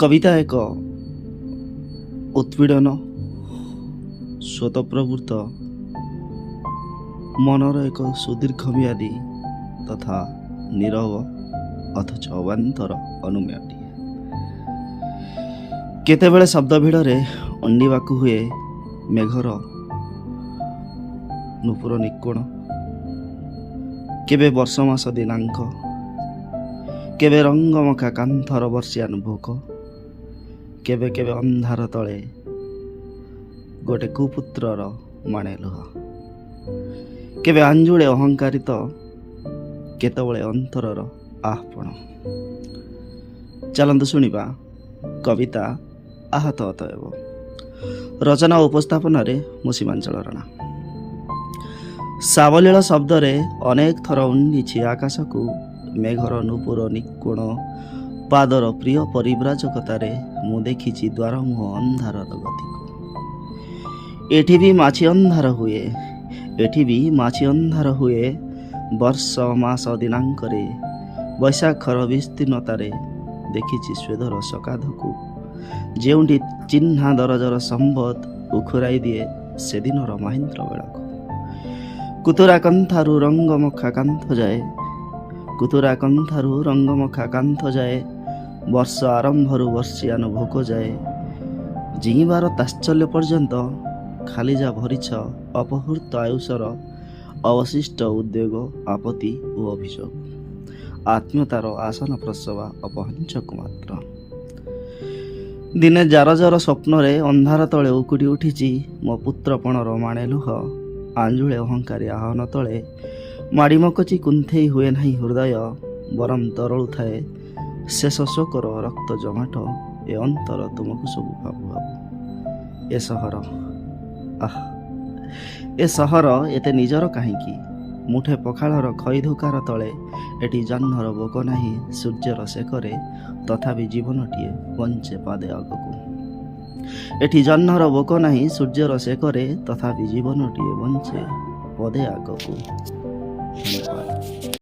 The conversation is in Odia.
କବିତା ଏକ ଉତ୍ପୀଡ଼ନ, ସ୍ୱତଃପ୍ରବୃତ୍ତ ମନର ଏକ ସୁଦୀର୍ଘ ମିଆଦୀ ତଥା ନୀରବ ଅଥଚ ଅବାନ୍ତର ଅନୁମେୟଟିଏ। କେତେବେଳେ ଶବ୍ଦ ଭିଡ଼ରେ ଉଣ୍ଡିବାକୁ ହୁଏ ମେଘର ନୂପୁର ନିକ୍ୱଣ, କେବେ ବର୍ଷ ମାସ ଦିନାଙ୍କ, କେବେ ରଙ୍ଗମଖା କାନ୍ଥର ବର୍ଷିଆନ ଭୋକ, କେବେ କେବେ ଅନ୍ଧାର ତଳେ ଗୋଟେ କୁପୁତ୍ରର ମାଣେ ଲୁହ, କେବେ ଆଞ୍ଜୁଳେ ଅହଙ୍କାରିତ, କେତେବେଳେ ଅନ୍ତରର ଆହ୍ପଣ। ଚାଲନ୍ତୁ ଶୁଣିବା କବିତା ଆହତ ଅତଏବ। ରଚନା ଓ ଉପସ୍ଥାପନାରେ ମୁଁ ସୀମାଞ୍ଚଳ ରଣା। ସାବଲୀଳ ଶବ୍ଦରେ ଅନେକ ଥର ଉଣ୍ଡିଛି ଆକାଶକୁ ମେଘର ନୂପୁର ନିକ୍ୱଣ ପାଦର ପ୍ରିୟ ପରିବ୍ରାଜକତାରେ ମୁଁ ଦେଖିଛି ଦ୍ୱାର ମୁହଁ ଅନ୍ଧାରର ଗତିକୁ। ଏଠି ବି ମାଛି ଅନ୍ଧାର ହୁଏ, ଏଠି ବି ମାଛି ଅନ୍ଧାର ହୁଏ ବର୍ଷ ମାସ ଦିନାଙ୍କରେ। ବୈଶାଖର ବିସ୍ତୀର୍ଣ୍ଣତାରେ ଦେଖିଛି ସ୍ୱେଦର ସକାଧକୁ, ଯେଉଁଠି ଚିହ୍ନା ଦରଜର ସମ୍ବତ ଉଖୁରାଇ ଦିଏ ସେଦିନର ମାହେନ୍ଦ୍ର ବେଳାକୁ। କୁତୁରା କନ୍ଥାରୁ ରଙ୍ଗମଖା କାନ୍ଥ ଯାଏ, କୁତୁରା କନ୍ଥାରୁ ରଙ୍ଗମଖା କାନ୍ଥ ଯାଏ, ବର୍ଷ ଆରମ୍ଭରୁ ବର୍ଷିଆନ ଭୋକ ଯାଏ, ଜିଇଁବାର ତାତ୍ସଲ୍ୟ ପର୍ଯ୍ୟନ୍ତ ଖାଲି ଯା ଭରିଛ ଅପହୃତ ଆୟୁଷର ଅବଶିଷ୍ଟ ଉଦ୍ବେଗ, ଆପତ୍ତି ଓ ଅଭିଯୋଗ, ଆତ୍ମୀୟତାର ଆସନ ପ୍ରସବା ଅପହଞ୍ଚକୁ ମାତ୍ର। ଦିନେ ଜାରଜର ସ୍ୱପ୍ନରେ ଅନ୍ଧାର ତଳେ ଉକୁଟି ଉଠିଛି ମୋ ପୁତ୍ରପଣର ମାଣେ ଲୁହ। ଆଞ୍ଜୁଳେ ଅହଙ୍କାରୀ ଆହ୍ୱାନ ତଳେ ମାଡ଼ିମକଚି କୁନ୍ଥେଇ ହୁଏ ନାହିଁ ହୃଦୟ, ବରଂ ତରଳୁଥାଏ ଶେଷ ଶୋକର ରକ୍ତ ଜମାଟ ଏ ଅନ୍ତର ତୁମକୁ ସବୁ ଭାବୁ ଭାବୁ। ଏ ସହର, ଆଃ, ଏ ସହର ଏତେ ନିଜର କାହିଁକି? ମୁଠେ ପଖାଳର ଖଇଧୁକାର ତଳେ ଏଠି ଜହ୍ନର ଭୋକ ନାହିଁ ସୂର୍ଯ୍ୟର ସେକରେ, ତଥାପି ଜୀବନଟିଏ ବଞ୍ଚେ ପାଦେ ଆଗକୁ। ଏଠି ଜହ୍ନର ଭୋକ ନାହିଁ ସୂର୍ଯ୍ୟର ସେକରେ, ତଥାପି ଜୀବନଟିଏ ବଞ୍ଚେ ପଦେ ଆଗକୁ। ଧନ୍ୟବାଦ।